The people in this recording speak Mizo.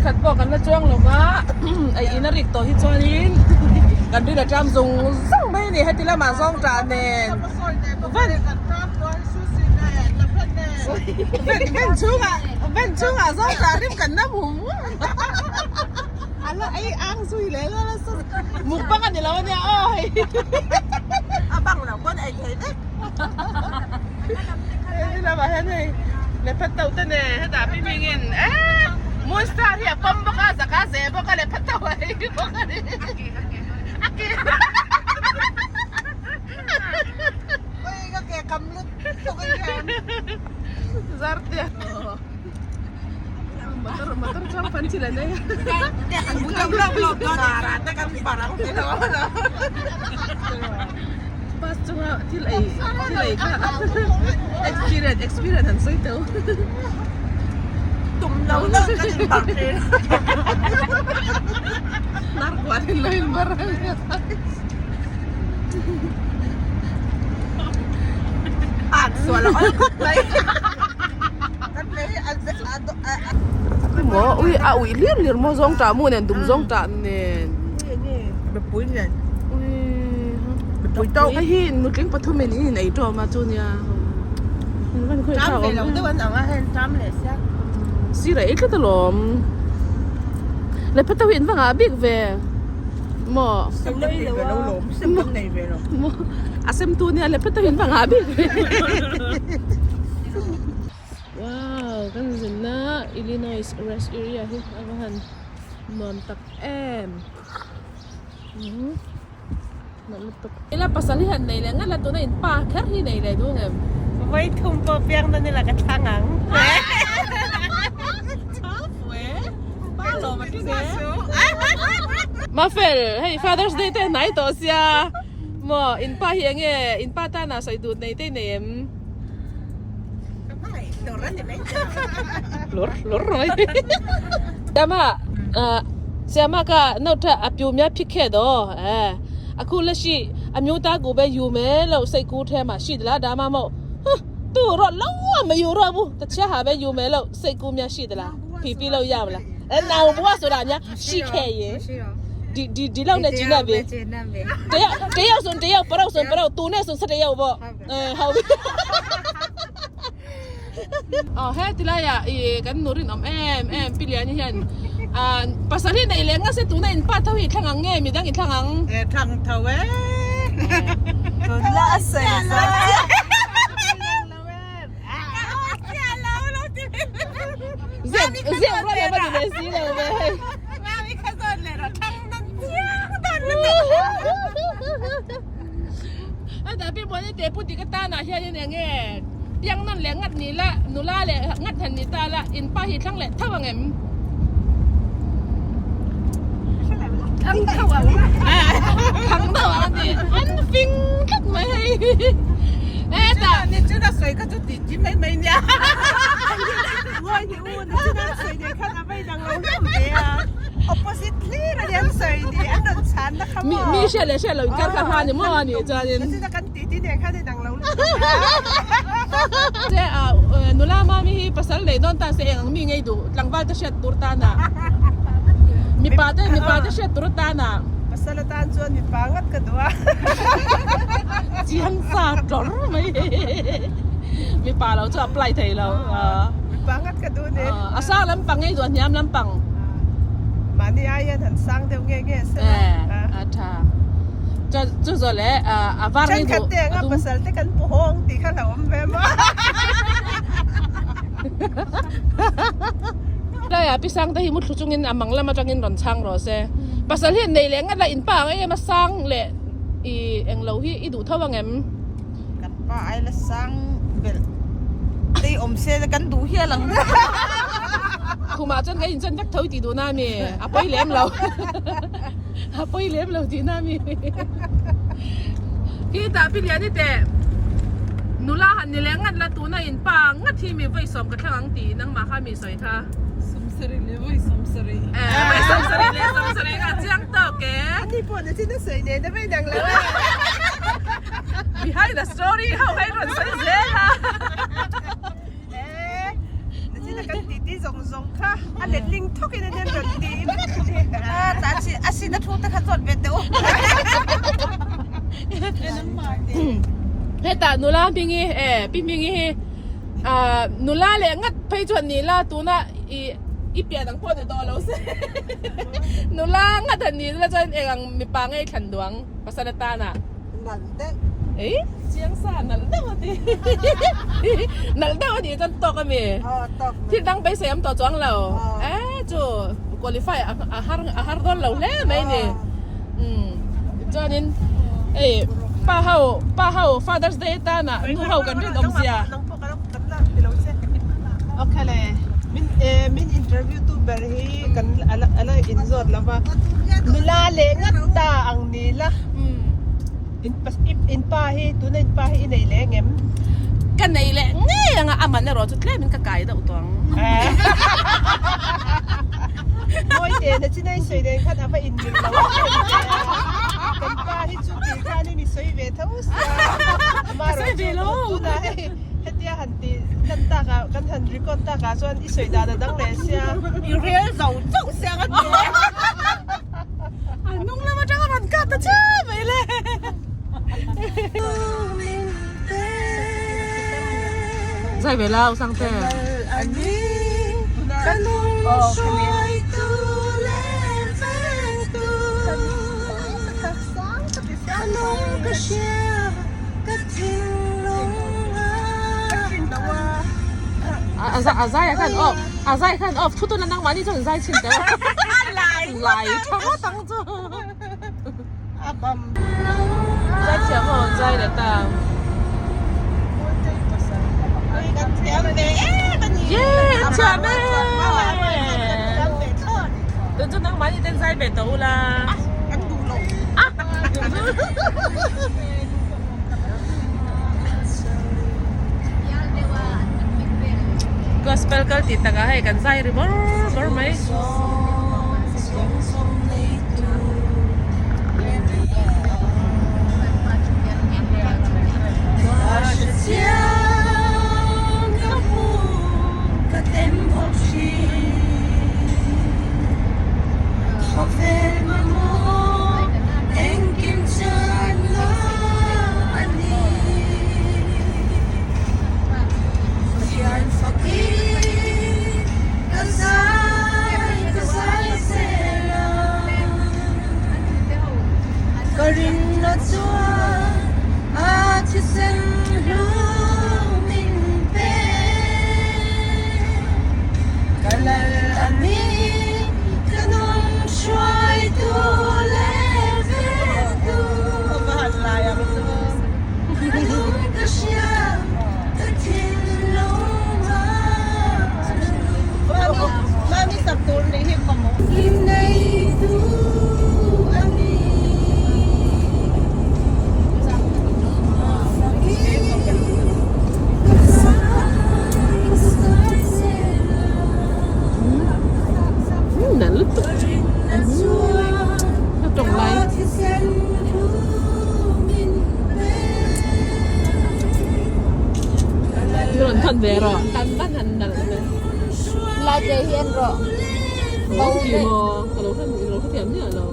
khat pawh kan la chuang lo va ei in a rik tawh hi chuanin kan rin a ṭam zung zung mai a ni heti lamah zawng ṭah nen van van chhungah van chhungah zawng ṭah rim kan nam hum hum a la ei ang zui leh la nasa mukbang a ni lo ania aw hei a bang lo pawn ei thei vek. Hei lamah hian hei lephat to te nen hetah pi hmingin eee moon star hi a pawm bawk a zaka zeh bawk a lephat to a ei bawk a ni a ke Ui ka ke kam lut tuk in hian Zarte motor motor chuang pan thil an ei bus chunga thil ei thil ei kha experience experience an sawi teuh tum lo lo kan in bar thin hnar kual in lo in bar an sual a awm khawp mai. Maw ui a ui hlir hlir maw zawng tah mu nen dum zawng tah nen mipui nen ui mipui tawk hei hi nutling pathum in in ei tawm a chu nia tam ve lo deuh an ang a hei tam leh sia sir a ei tlat alawm le phato hi in va ngah bik ve maw sem kan nei ve lo lawm sem kan nei ve lo maw a sem tu nia le phato hi in va ngah bik ve. Wow kan zinna Illinois rest area hi a va han nuam tak em umm nalh lutuk ila pasal hi han nei leh ngat la tuna in pa kher hi nei leh duh ngem. Vawi thum pawh piang dawn ila ka thlang ang. Mafel hei Father's Day te hnai tawh sia maw in pa hi enge in pa tana sawi duh nei te nei em? Lawr lawr mai Siama Siama ka note a piu mia phik khe do eh a khu la shi a myu ta gu be yu me lo sei ku the ma shi la da ma mo tu ro lo wa me yu ro bu ta chia ha be yu me lo sei ku mia shi de la pi pi lo ya la eh na bu wa so la nya shi khe ye ဒီဒီဒီလောက်နဲ့ဂျင်းနဲ့ပဲတယောက်တယောက်ဆိုတယောက်ပရောက်ဆိုပရောက်သူနဲ့ဆိုဆက်တယောက်ပေါ့အဲဟုတ်ပြီအော်ဟဲ့ဒီလာရအေးကန်နိုရင်အမ်အမ်အမ်ပီလျာနီဟန်အာပစရီနေလေငါစတူနေင်ပတ်ထဝီထငငဲမိဒငထငန်း အဲထငထဝဲလာဆေဆာ ဇက်ဇက်ရောလာမဒီလေစီလောပဲ အဒါပြပေါ်တဲ့ပုတိကတာနာဟဲနေငဲပြင်းနန်လေငတ်နီလာနူလာလေငတ်ဟန်နီတာလာအင်ပါဟီထငလေထဝငဲ ทั้งเท่าอ่ะทั้งเท่าอ่ะนี่อันฟิงคักไหมเอ๊ะแต่ 你知道谁个就弟弟妹妹呢？我你我你知道谁你看他没当老师的啊？Opposite 了两岁的，俺都惨了， มีมีเช่เลยเช่เลยการขับผ่านเนี่ยเมื่อวานนี่จา 你知道跟弟弟你看你当老师。 เจ้าหนูล่ามามีภาษาเลยนอนตาเสียงมีไงดูหลังบ้านจะเช็ดตัวตาน่ะมีปาเต้มีปาเต้เช็ดตัวตาน่ะ Pasalatan chuan mi pa ngat ka duwa. จีฮังซาจอร์ไหมมีปาเราจะปลายไทยเรา Mi pa ngat ka du ne. อาซาลำปังไงดูอันยามลำปัง Mani ayan han sang deuh nge nge se. เอออาชาจะจะจะเลยอ่าอาบาร์ Chan นี่ดู khat te nga pasal te kan pu hong ti kha lo om ve ma. ได้อ่ะพี่สร้างแต่หิมุทุจุงินอ่ะมังละมาจังอินรอนช่างรอเซภาษาเฮียนในแหลงอะไรอินปางไอ้มาสร้างแหละอีเอ็งเราฮีอีดูเท่าว่าไง Kan pa ai la sang bel. Ti om se kan du hi lang. คุมาจนก็อินจนยักเท่าตีดูหน้ามีอ่ะไปแหลมเราอ่ะไปแหลมเราตีหน้ามีพี่ตาพี่เลี้ยนี่แต่นูล่าหันนี่แหลงงัดละตัวน่ะอินปางงัดที่มีไว้สอมกระทั่งตีนังมาข้ามีสวยค่ะ Sumsari le voi sumsari. เออไว้สอมสรีเลยสอมสรีค่ะเจียงเต่าแก Ni po na sino soi ne na mai dang la. behind the story เข้าให้รอนสวยเจ้า Eh. Na sino kan ti ti zong zong kha. A let ling thok in an ron china thu te kha zawt ve teh u. Hetah nula hmingi eh pi hmingi hi ah nula leh ngat phei chuan ni la tuna i i pian ang pawh ni tawh lo se nula ngat han ni la chuan eng ang mipa ngei thlan duang pasal atana. Nalh deuh. Ei chiang sa nalh deuh a ti nalh deuh a tih chuan tawk a mi. Aw tawk mai. Thil dang beisei awm tawh chuang lo. Eh chu qualify a har a har dawn lo hle mai ni. Umm chuanin hei pa ho pa ho Father's Day atana nu ho kan rin awm zia. Okay le min min interview tu ber hi kan ala ala inzawt lova nula leh ngat ta ang ni la. In pa hi tuna in pa hi i nei leh ngem? Ka nei leh ngei ang a, a man erawh chu tlem in ka kai deuh tawh ang. Mawi te na chin a i sawi nen khan a va inmil lo a em ve a. Kan pa hi chu tih khanin i sawi ve tho sia. Ka sawi ve lo. Tunah hei hetia han tih lan takah kan han record takah chuan i sawi dan a dang leh sia. I rel zo chauh sia ka ti. A hnung lam atanga rawn kap ta che mai le. Zai ve la usang te. A zai a khan off a zai khan off thu tuna nangmahni chuan zai chhin teh lai tha ngawt ang chu A bam. Zai thiam ho an zai leh ta. Kan thiam ve em a ni. Ye an thiam e. Tun chu nangmahni ten zai ve tawh ula. Kan duh lo. Gospel kal tih takah hei kan zai ri bawr bawr mai. Ve rawh kan ban han nalh ve. Lai te hi en rawh. Bo ti maw ka lo hre lo hrethiam miah lo.